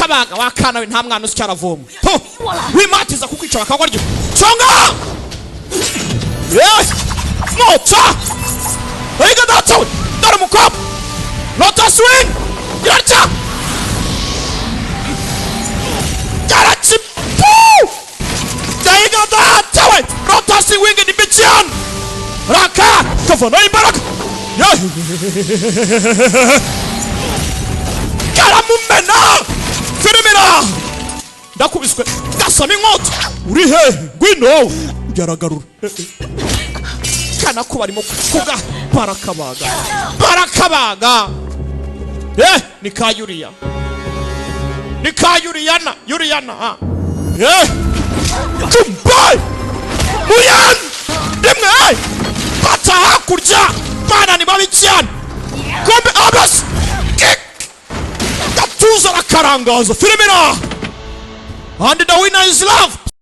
Barakabaga wakana we, nta mwana uzi cyaravoma to wimatiza kukwica bakagwa ryo songa. Yewe mota, ayiga data we, dore umukobwa lotus wing irarya yarakipu. Ayiga data we, lotus wing ni mbi cyane. Raka kavanaho imbaraga. Yewe, karamumena firimira, ndakubiswe gasama inkota. Uri hehe? Ngwino. Byaragarura kana ko barimo kuga, barakabaga, barakabaga. Eh, ni ka yuriya, ni ka yuriyana, yuriyana ha. Eh, goodbye muyan rimwe. Eh, baca hakurya, bana ni babi cyane. Kumbe abas kick gatuza arakarangaza firimira. And the winner is love.